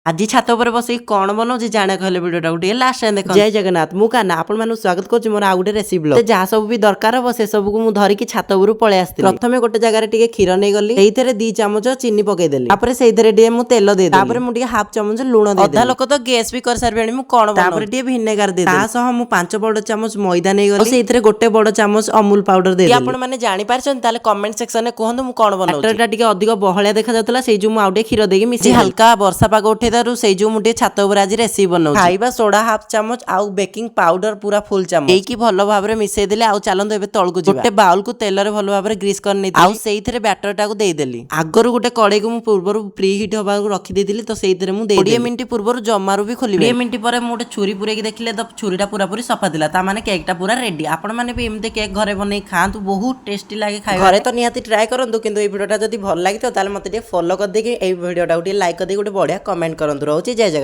ଆଜି ଛାତ ଉପରେ ବସିକି କ'ଣ ବନଉଛି ଜାଣିବାକୁ ହେଲେ ଭିଡ଼ିଓଟାକୁ ଟିକେ ଲାଷ୍ଟ ଯାଏଁ ଦେଖନ୍ତୁ। ଜୟ ଜଗନ୍ନାଥ, ମୁଁ କାହ୍ନା, ଆପଣମାନଙ୍କୁ ସ୍ୱାଗତ କରୁଛି ମୋର ଆଉ ଗୋଟେ ରେସିପି ବ୍ଲଗ। ଯାହା ସବୁ ବି ଦରକାର ହବ, ସେ ସବୁକୁ ମୁଁ ଧରିକି ଛାତ ଉପରୁ ପଳେଇ ଆସିଥିଲି। ପ୍ରଥମେ ଗୋଟେ ଜାଗାରେ ଟିକେ କ୍ଷୀର ନେଇଗଲି, ସେଇଥିରେ 2 ଚାମଚ ଚିନି ପକେଇଦେଲି। ତାପରେ ସେଇଥିରେ ଟିକେ ମୁଁ ତେଲ ଦେଇଦେଲି। ତାପରେ ମୁଁ ଟିକେ ହାଫ ଚାମଚ ଲୁଣ ଦେଇଦେଲି। ଅଧା ଲୋକ ତ ଗେସ୍ ବି କରିସାରିବେଣି ମୁଁ କ'ଣ। ତାପରେ ଟିକେ ଭିନେଗାର ଦେଇଦେଲି। ତା ସହ ମୁଁ 5 ବଡ ଚାମଚ ମଇଦା ନେଇଗଲି ଆଉ ସେଇଥିରେ ଗୋଟେ ବଡ ଚାମଚ ଅମୁଲ ପାଉଡର ଦେଇଦେଲି। ଆପଣ ମାନେ ଜାଣିପାରିଛନ୍ତି, ତାହେଲେ କମେଣ୍ଟ ସେକ୍ସନରେ କୁହନ୍ତୁ ମୁଁ କ'ଣ ବନଉଛି। ଟା ଟିକେ ଅଧିକ ବହଳିଆ ଦେଖାଯାଉଥିଲା, ସେଇ ଯୋଉ ମୁଁ ଆଉ ଟିକେ କ୍ଷୀର ଦେଇକି ମିଶେଇ। ହାଲକା ବର୍ଷା ପାଗ ଉଠେଇଦାରୁ ସେଇ ଯୋଉ ମୁଁ ଟିକେ ଛାତ ଉପରେ ଆଜି ରେସିପି ବନଉଛି। ଖାଇବା ସୋଡା ହାଫ ଚାମଚ ଆଉ ବେକିଂ ପାଉଡର ପୁରା ଫୁଲ ଚାମଚ ଦେଇକି ଭଲ ଭାବରେ ମିଶେଇ ଦେଲି। ଆଉ ଚାଲନ୍ତୁ, ଏବେ ତଳକୁ ଯିବା। ଗୋଟେ ବାଉଲକୁ ତେଲରେ ଭଲ ଭାବରେ ଗ୍ରୀସ୍ କରି ନେଇଥିଲି ଆଉ ସେଇଥିରେ ବ୍ୟାଟର ଟାକୁ ଦେଇଦେଲି। ଆଗରୁ ଗୋଟେ କଡେଇକୁ ମୁଁ ପୂର୍ବରୁ ପ୍ରି ହିଟ୍ ହବାକୁ ରଖିଦେଇଥିଲି, ତ ସେଇଥିରେ ମୁଁ 20 ମିନିଟ୍ ପୂର୍ବରୁ ଜମାରୁ ବି ଖୋଲିବି। 20 ମିନିଟ୍ ପରେ ମୁଁ ଗୋଟେ ଛୁରୀ ପୁରେଇକି ଦେଖିଲେ ତ ଛୁରୀଟା ପୁରାପୁରି ସଫା ଥିଲା, ତା ମାନେ କେକ୍ଟା ପୁରା ରେଡି। ଆପଣମାନେ ବି ଏମିତି କେକ୍ ଘରେ ବନେଇ ଖାଆନ୍ତୁ, ବହୁତ ଟେଷ୍ଟି ଲାଗେ ଖାଇବା। ଘରେ ତ ନିହାତି ଟ୍ରାଏ କରନ୍ତୁ, କିନ୍ତୁ ଏଇ ଭିଡ଼ିଓଟା ଯଦି ଭଲ ଲାଗିଥିବ, ତାହେଲେ ମୋତେ ଟିକେ ଫଲୋ କରିଦେଇକି, ଏଇ ଭିଡ଼ିଓଟାକୁ ଟିକେ ଲାଇକ୍ କରିଦେଇକି, ଗୋଟେ ବଢ଼ିଆ କମେଣ୍ଟ କରନ୍ତୁ। ରହୁଛି, ଜୟ ଜଗନ୍ନାଥ।